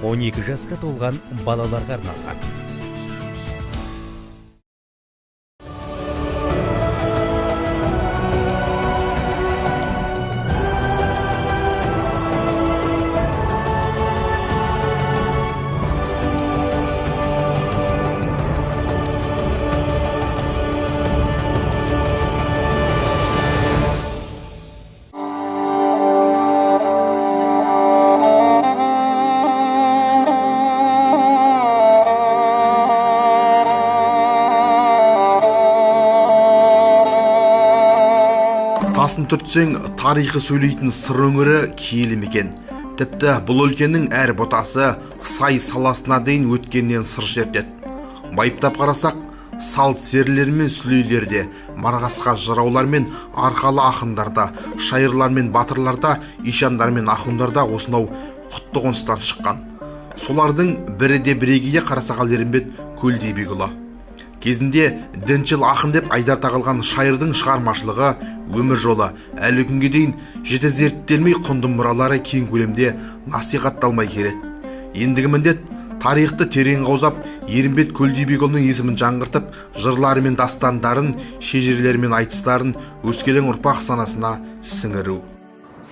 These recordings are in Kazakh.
12 жасқа толған балаларға арналған. Тасын түртсең, тарихы сөйлейтін Сыр өңірі киелі мекен. Тіпті бұл өлкенің әр бұтасы сай саласына дейін өткеннен сыр шертеді. Байыптап қарасақ, сал серілер мен сүлейлер де, марғасқа жыраулар мен арқалы ақындар да, шайырлар мен батырлар да, ишандар мен ахундар да осынау құтты қоныстан шыққан. Солардың бірі де бірегейі Қарасақал Ерімбет Көлдейбекұлы. Кезінде діншіл ақын деп айдар тағылған шайырдың шығармашылығы, өмір жолы әлі күнге дейін жіті зерттелмей, құнды мұралары кең көлемде насихатталмай келеді. Ендігі міндет тарихты терең қаузап, Ерімбет Көлдейбекұлының есімін жаңғыртып, жырлары мен дастандарын, шежірелері мен айтыстарын өскелең ұрпақ санасына сіңіру.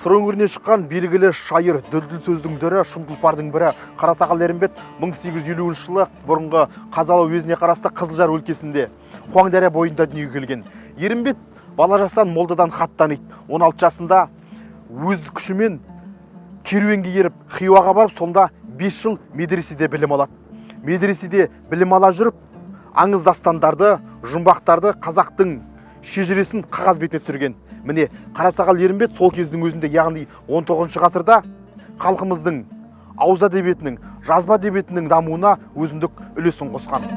Сыр өңіріне шыққан белгілі шайыр, дүлдүл сөздің дүрі, шым тұлпардың бірі Қарасақал Ерімбет 1850 жылы бұрынғы Қазалы уезіне қарасты Қызылжар өлкесінде Қуаңдария бойында дүниеге келген. Ерімбет бала жастан молдадан хат таниды. 16 жасында өз күшімен керуенге еріп Хиуаға барып, сонда 5 жыл медреседе білім алады. Медреседе білім ала жүріп, аңыз дастандарды, жұмбақтарды, қазақтың шежіресін қағаз бетіне түсірген. Міне, Қарасақал Ерімбет сол кездің өзінде, яғни 19 ғасырда халқымыздың ауыз әдебиетінің, жазба әдебиетінің дамуына өзіндік үлесін қосқан.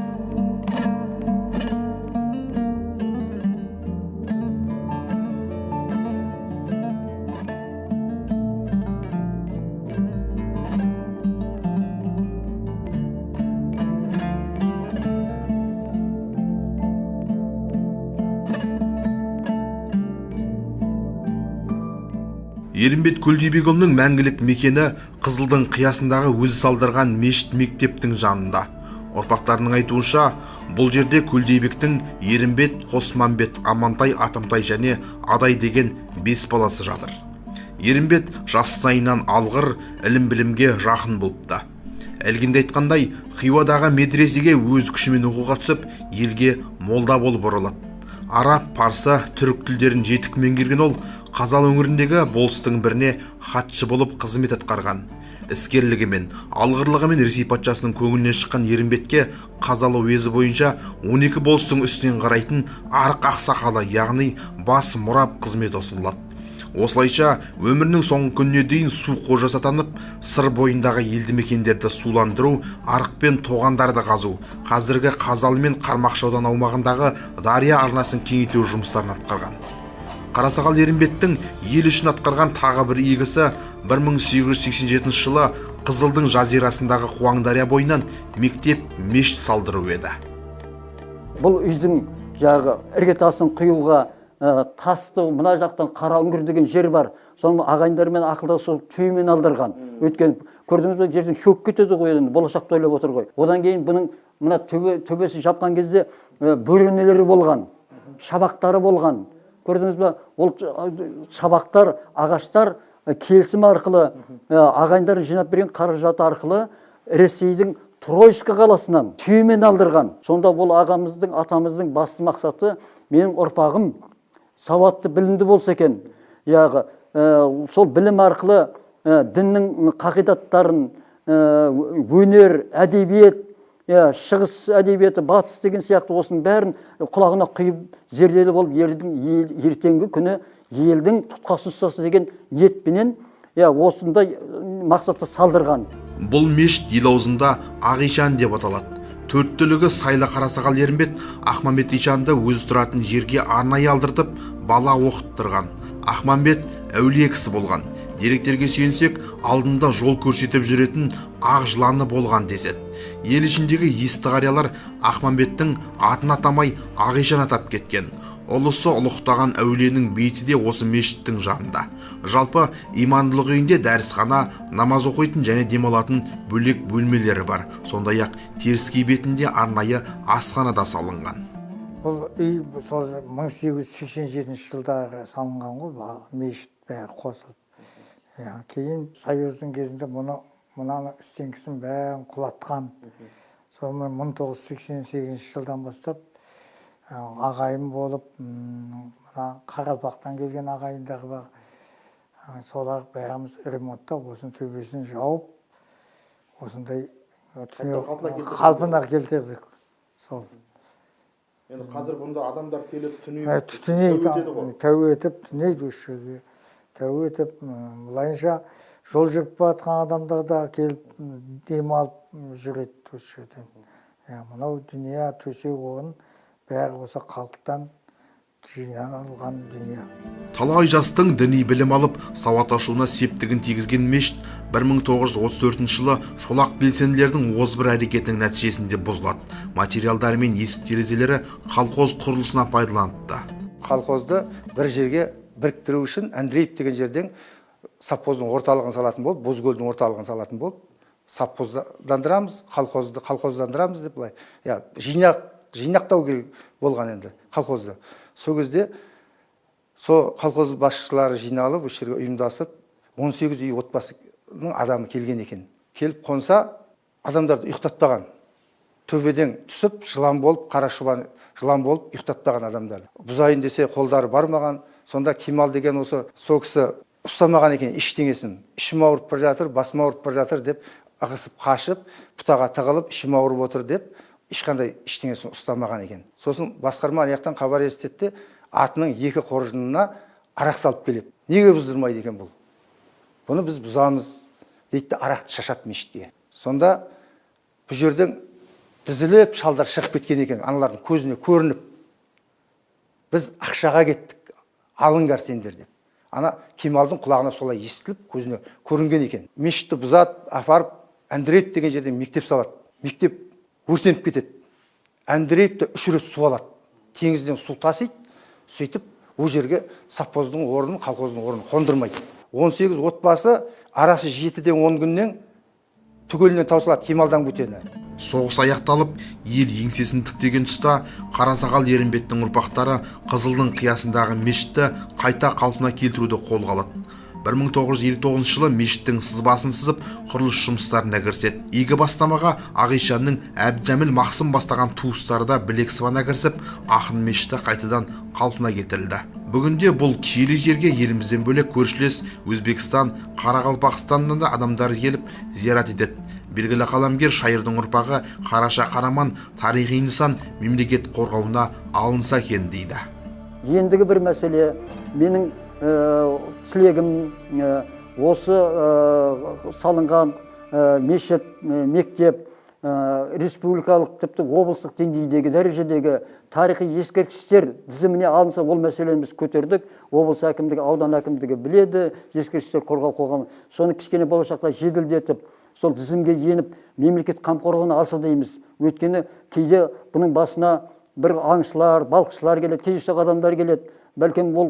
Ерімбет Көлдейбекұлының мәңгілік мекені Қызылдың қиясындағы өзі салдырған мешіт мектептің жанында. Ұрпақтарының айтуынша, бұл жерде Көлдейбектің Ерімбет, Қосмамбет, Амантай, Атымтай және Адай деген 5 баласы жатыр. Ерімбет жас сайынан алғыр, ілім-білімге жақын болыпты. Әлгінде айтқандай, Хиуадағы медресеге өз күшімен оқуға түсіп, елге молда болып оралады. Араб, парсы, түрік тілдерін жетік меңгерген ол Қазалы өңіріндегі болыстың біріне хатшы болып қызмет атқарған. Іскерлігімен, алғырлығымен Ресей патшасының көңілінен шыққан Ерімбетке Қазалы уезі бойынша 12 болыстың үстінен қарайтын арық ақсақалы, яғни бас мұрап қызметі ұсынылады. Осылайша өмірінің соңғы күніне дейін су қожасы атанып, Сыр бойындағы елді мекендерді суландыру, арық пен тоғандарды қазу, қазіргі Қазалы мен Қармақшы ауданы аумағындағы дария арнасын кеңейту жұмыстарын атқарған. Қарасақал Ерімбеттің ел үшін атқарған тағы бір игісі 1887 жылы Қызылдың жазирасындағы Қуаңдария бойынан мектеп, мешіт салдыру еді. Бұл үйдің жағы іргетасын құюға тасты мына жақтан Қараүңгір деген жер бар. Соны ағайындармен ақылдасып түйемен алдырған. Өйткені көрдіңіз бе, жерден шөк кетеді ғой, енді болашақты ойлап отыр ғой. Одан кейін бұның мына төбесі жапқан кезде бөренелері болған, шабақтары болған. Көрдіңіз бе, ол шабақтар, ағаштар келісім арқылы, ағайындарын жинап берген қаражаты арқылы Ресейдің Троицк қаласынан түйемен алдырған. Сонда ол ағамыздың, атамыздың басты мақсаты менің ұрпағым сауатты, білімді болса екен. Яғы сол білім арқылы діннің қағидаттарын, өнер, әдебиет, шығыс әдебиеті, батыс деген сияқты осының бәрін құлағына құйып зерделі болып, ертеңгі күні елдің тұтқасын ұстасы деген ниетпенен осындай мақсатта салдырған. Бұл мешіт ел аузында Ақ ишан деп аталады. Төрт түлігі сайлы Қарасақал Ерімбет Ақмамбет ишанды өзі тұратын жерге арнайы алдыртып, бала оқыттырған. Ақмамбет әулие кісі болған. Деректерге сүйенсек, алдында жол көрсетіп жүретін ақ жыланы болған деседі. Ел ішіндегі есті қариялар Ақмамбеттің атын атамай Ақ ишан атап кеткен. Ұлысы ұлықтаған әулиенің бейіті де осы мешіттің жанында. Жалпы имандылық үйінде дәрісхана, намаз оқитын және демалатын бөлек бөлмелері бар. Сондай-ақ теріскей бетінде арнайы асхана да салынған. Бұл үй сол 1887 жылдары салынған ғой, мешіт бәрі қосылып. Кейін Союздың кезінде мынаны стенкісін бәрін құлатқан. Сонымен 1988 жылдан бастап ағайын болып, мына Қарақалпақтан келген ағайындар бар. Солар бәріміз ремонттап, осының төбесін жауып, осындай қалпына келтірдік. Сол. Енді қазір бұнда адамдар келіп түнейді, тәу етіп түнейді осы жерге. Тәу етіп, былайынша жол жүріп баратқан адамдар да келіп демалып жүреді осы жерден. Мынау дүние, төсек орын бәрі осы халықтан жиналған дүние. Талай жастың діни білім алып, сауат ашуына септігін тигізген мешіт 1934 жылы шолақ белсенділердің озбыр әрекетінің нәтижесінде бұзылады. Материалдары мен есік терезелері колхоз құрылысына пайдаланыпты. Колхозды бір жерге біріктіру үшін Андреев деген жерден совхоздың орталығын салатын болып, Бозкөлдің орталығын салатын болып, совхоздандырамыз, колхозды колхоздандырамыз деп былай. Жинақтау керек болған енді колхозды. Сол кезде сол колхоз басшылары жиналып, осы жерге ұйымдасып, 18 үй отбасының адамы келген екен. Келіп қонса, адамдарды ұйықтатпаған. Төбеден түсіп, жылан болып, қара шұбан жылан болып ұйықтатпаған адамдарды. Бұзайын десе қолдары бармаған. Сонда Кемал деген осы сол кісі ұстамаған екен ештеңесін. Ішім ауырып бара жатыр, басым ауырып бара жатыр деп ығысып қашып, бұтаға тығылып, ішім ауырып отыр деп ешқандай ештеңесін ұстамаған екен. Сосын басқарма аяқтан хабар естетті, атының екі қоржынына арақ салып келеді. Неге бұздырмайды екен бұл? Бұны біз бұзамыз дейді де, арақты шашады мешітке. Сонда бұл жерден тізіліп шалдар шығып кеткен екен, аналардың көзіне көрініп. Біз ақшаға кеттік, алыңдар сендер деп. Ана Кемалдың құлағына солай естіліп, көзіне көрінген екен. Мешітті бұзады, апарып Андреев деген жерден мектеп салады. Мектеп өртеніп кетеді. Андреевті 3 рет су алады. Теңізден су тасиды, сөйтіп ол жерге совхоздың орнын, колхоздың орнын қондырмайды. 18 отбасы арасы 7-ден 10 күннен түгелінен таусылады Кемалдан бөтені. Соғыс аяқталып, ел еңсесін тіктеген тұста Қарасақал Ерімбеттің ұрпақтары Қызылдың қиясындағы мешітті қайта қалпына келтіруді қолға алады. 1959 жылы мешіттің сызбасын сызып, құрылыс жұмыстарына кіріседі. Игі бастамаға Ағишанның Әбдіжәміл Мақсым бастаған туыстары да білек сыбана кірісіп, ақын мешіті қайтадан қалпына келтірілді. Бүгінде бұл киелі жерге елімізден бөлек көршілес Өзбекстан, Қарақалпақстаннан да адамдар келіп зиярат етеді. Белгілі қаламгер шайырдың ұрпағы Қараша Қараман тарихи нысан мемлекет қорғауына алынса екен дейді. Ендігі бір мәселе, менің тілегім осы салынған мешіт, мектеп, республикалық, тіпті облыстық деңгейдегі дәрежедегі тарихи ескерткіштер тізіміне алынса, ол мәселені біз көтердік. Облыс әкімдігі, аудан әкімдігі біледі, ескерткіштер қорғау қоғамы. Соны кішкене болашақта жеделдетіп, сол тізімге еніп, мемлекет қамқорлығына алса дейміз. Өйткені кейде бұның басына бір аңшылар, балықшылар келеді, кездейсоқ адамдар келеді. Бәлкім ол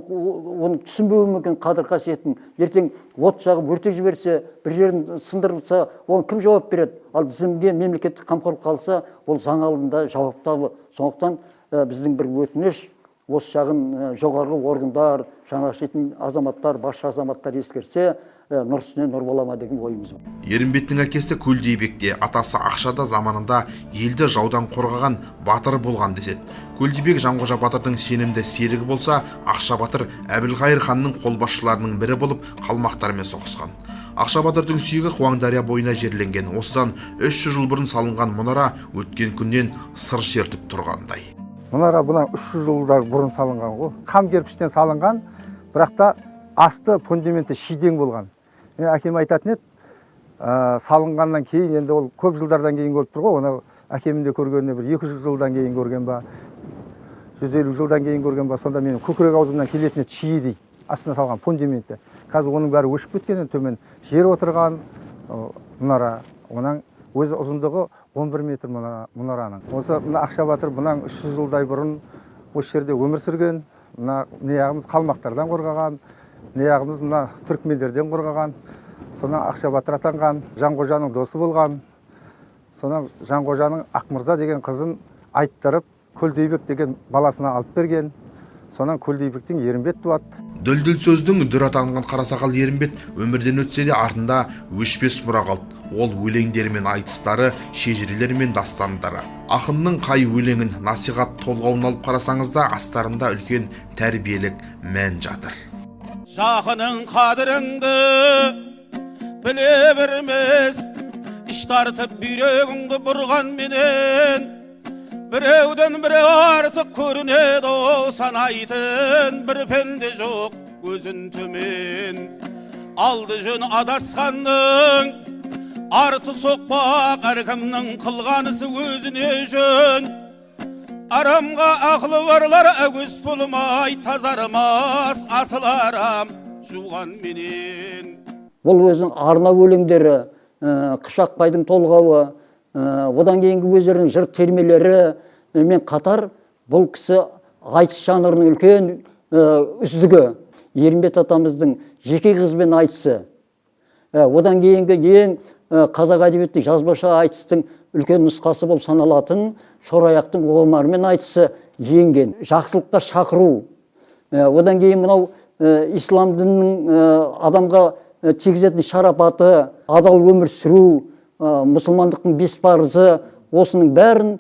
оны түсінбеуі мүмкін қадір қасиетін. Ертең от жағып өртеп жіберсе, бір жерін сындырылса, оған кім жауап береді? Ал тізімге мемлекеттік қамқорлық қалса, ол заң алдында жауапты. Сондықтан біздің бір өтініш, осы жағын жоғарғы органдар, жаңашылдық азаматтар, басшы азаматтар ескерсе, нұр үстіне нұр бола ма деген ойымыз бар. Ерімбеттің әкесі Көлдейбекте, атасы Ақшада заманында елді жаудан қорғаған батыр болған деседі. Көлдейбек Жанқожа батырдың сенімді серігі болса, Ақша батыр Әбілқайыр ханның қолбасшыларының бірі болып қалмақтармен соғысқан. Ақша батырдың сүйегі Қуаңдария бойына жерленген. Осыдан 300 жыл бұрын салынған мұнара өткен күннен сыр шертіп тұрғандай. Мұнара бұдан 300 жылдар бұрын салынған ғой. Қам кірпіштен салынған, бірақ та асты фундаменті шидең болған. Әкем айтатын еді, салынғаннан кейін, енді ол көп жылдардан кейін көріп тұр ғой, оны әкемнің де көргеніне бір 200 жылдан кейін көрген ба, 150 жылдан кейін көрген ба, сонда менің көкірек аузымнан келетін еді шиі дейді, астына салған фундаменті. Қазір оның бәрі өшіп кеткен, төмен жер отырған мұнара, оның өзі ұзындығы 11 метр мұнараның. Осы мына Ақша батыр бұнан 300 жылдай бұрын Осы жерде өмір сүрген, мына неяғымыз қалмақтардан қорғаған, неяғымыз мына түркмендерден қорғаған, сонан Ақша батыр атанған, Жанқожаның досы болған. Сонан Жанқожаның Ақмырза деген қызын айттырып, Көлдейбек деген баласына алып берген. Сонан Көлдейбектен Ерімбет туады. Дүлдүл сөздің дүр атанған Қарасақал Ерімбет өмірден өтсе де артында өшпес мұра қалды. Ол өлеңдері мен айтыстары, шежірелері мен дастандары. Ақынның қай өлеңін, насихат толғауын алып қарасаңыз да астарында үлкен тәрбиелік мән жатыр. Жақының қадіріңді біле бермес, іш тартып бүйрегіңді бұрған менен, біреуден біреу артық көрінеді, о санайтын бір пенде жоқ өзін төмен. Алды жөн адасқанның арты соқпақ, әркімнің қылған ісі өзіне жөн. Арамға ақылы барлар әуес болмай, тазармас асыл арам жуған менен. Бұл өзінің арнау өлеңдері, Қыпшақбайдың толғауы, одан кейінгі өздерінің жыр термелері мен қатар бұл кісі айтыс жанрының үлкен үздігі. Ерімбет атамыздың жеке қызбен айтысы, одан кейінгі ең қазақ әдебиетінің жазбаша айтыстың үлкен нұсқасы болып саналатын Шораяқтың Омармен айтысы енген. Жақсылыққа шақыру, одан кейін мынау ислам дінінің адамға тигізетін шарапаты, адал өмір сүру, мұсылмандықтың бес парызы, осының бәрін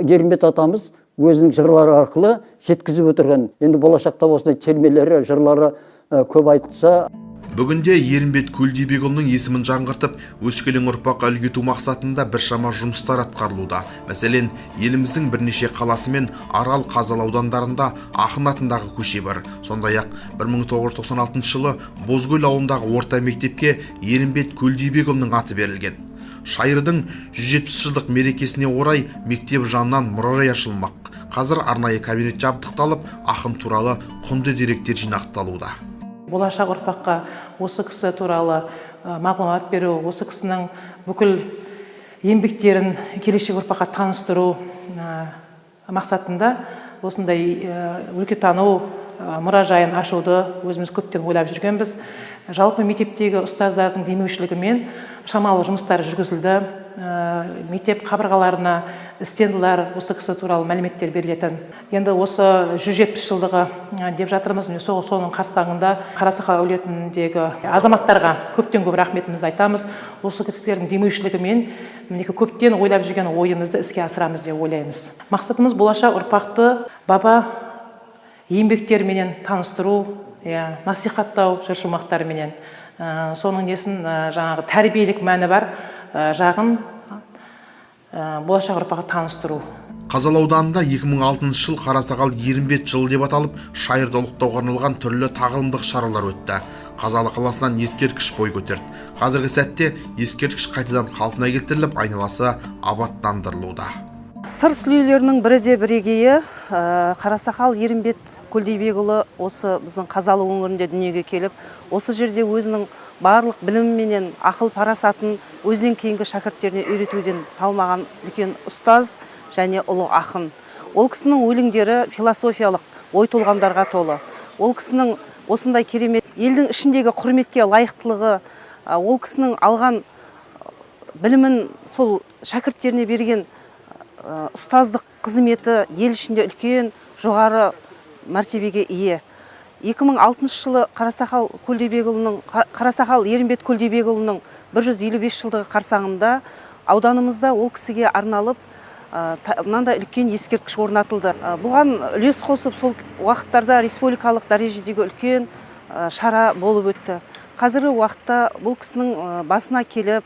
Ерімбет атамыз өзінің жырлары арқылы жеткізіп отырған. Енді болашақта осындай термелері, жырлары көп айтылса. Бүгінде Ерімбет Көлдейбекұлының есімін жаңғыртып, өскелең ұрпаққа үлгі ету мақсатында біршама жұмыстар атқарылуда. Мәселен, еліміздің бірнеше қаласы мен Арал, Қазалы аудандарында ақын атындағы көше бар. Сондай-ақ 1996 жылы Бозкөл ауылындағы орта мектепке Ерімбет Көлдейбекұлының аты берілген. Шайырдың 170 жылдық мерекесіне орай мектеп жанынан мұражай ашылмақ. Қазір арнайы кабинет жабдықталып, ақын туралы құнды деректер жинақталуда. Болашақ ұрпаққа осы кісі туралы мағлұмат беру, осы кісінің бүкіл еңбектерін келешек ұрпаққа таныстыру мақсатында осындай өлкетану мұражайын ашуды өзіміз көптен ойлап жүргенбіз. Жалпы мектептегі ұстаздардың демеушілігімен шамалы жұмыстар жүргізілді. Мектеп қабырғаларына стенділер, осы кісі туралы мәліметтер берілетін. Енді осы 170 жылдығы деп жатырмыз. Соның қарсаңында Қарасақал әулетіндегі азаматтарға көптен көп рахметімізді айтамыз. Осы кісілердің демеушілігімен мінекей көптен ойлап жүрген ойымызды іске асырамыз деп ойлаймыз. Мақсатымыз болашақ ұрпақты баба еңбектеріменен таныстыру, насихаттау жыр шумақтарыменен. Соның несін жаңағы тәрбиелік мәні бар жағын болашақ ұрпаққа таныстыру. Қазалы ауданында 2006 жыл Қарасақал Ерімбет жылы деп аталып, шайырды ұлықтауға арналған түрлі тағылымдық шаралар өтті. Қазалы қаласынан ескерткіш бой көтерді. Қазіргі сәтте ескерткіш қайтадан қалпына келтіріліп, айналасы абаттандырылуда. Сыр сүлейлерінің бірі де бірегейі Қарасақал Ерімбет Көлдейбекұлы осы біздің Қазалы өңірінде дүниеге келіп, осы жерде өзінің барлық біліміменен, ақыл парасатын өзінен кейінгі шәкірттеріне үйретуден талмаған үлкен ұстаз және ұлы ақын. Ол кісінің өлеңдері философиялық ой толғамдарға толы. Ол кісінің осындай керемет елдің ішіндегі құрметке лайықтылығы, ол кісінің алған білімін сол шәкірттеріне берген ұстаздық қызметі ел ішінде үлкен жоғары мәртебеге ие. 2006 жылы Қарасақал Ерімбет Көлдейбекұлының 155 жылдығы қарсаңында ауданымызда ол кісіге арналып мынандай үлкен ескерткіш орнатылды. Бұған үлес қосып сол уақыттарда республикалық дәрежедегі үлкен шара болып өтті. Қазіргі уақытта бұл кісінің басына келіп,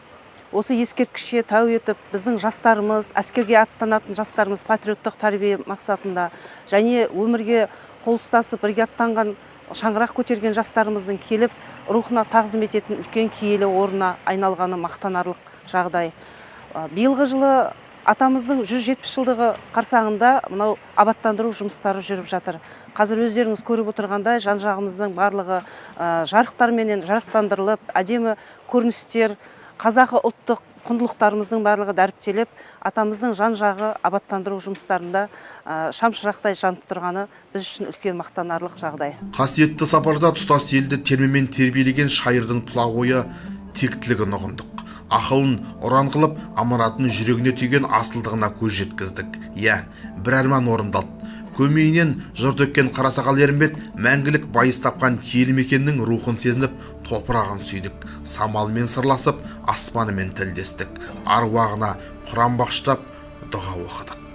осы ескерткішке тәу етіп, біздің жастарымыз, әскерге аттанатын жастарымыз патриоттық тәрбие мақсатында және өмірге қол ұстасып бірге аттанған шаңырақ көтерген жастарымыздың келіп рухына тағзым ететін үлкен киелі орнына айналғаны мақтанарлық жағдай. Биылғы жылы атамыздың 170 жылдығы қарсаңында мынау абаттандыру жұмыстары жүріп жатыр. Қазір өздеріңіз көріп отырғандай жан-жағымыздың барлығы жарықтарменен жарықтандырылып, әдемі көріністер Қазақы ұлттық құндылықтарымыздың барлығы дәріптеліп, атамыздың жан-жағы абаттандыру жұмыстарында шамшырақтай жанып тұрғаны біз үшін үлкен мақтанарлық жағдай. Қасиетті сапарда тұтас елді термемен тербелеген шайырдың тұла бойы тектілігін ұғындық. Ақылын ұран қылып, аманатын жүрегіне түйген асылдығына көз жеткіздік. Иә, бір арман орындалды. Көмейінен жыр төккен Қарасақал Ерімбет мәңгілік байыз тапқан киелі мекеннің рухын сезініп, топырағын сүйдік. Самалымен сырласып, аспанымен тілдестік. Аруағына құран бағыштап, дұға оқыдық.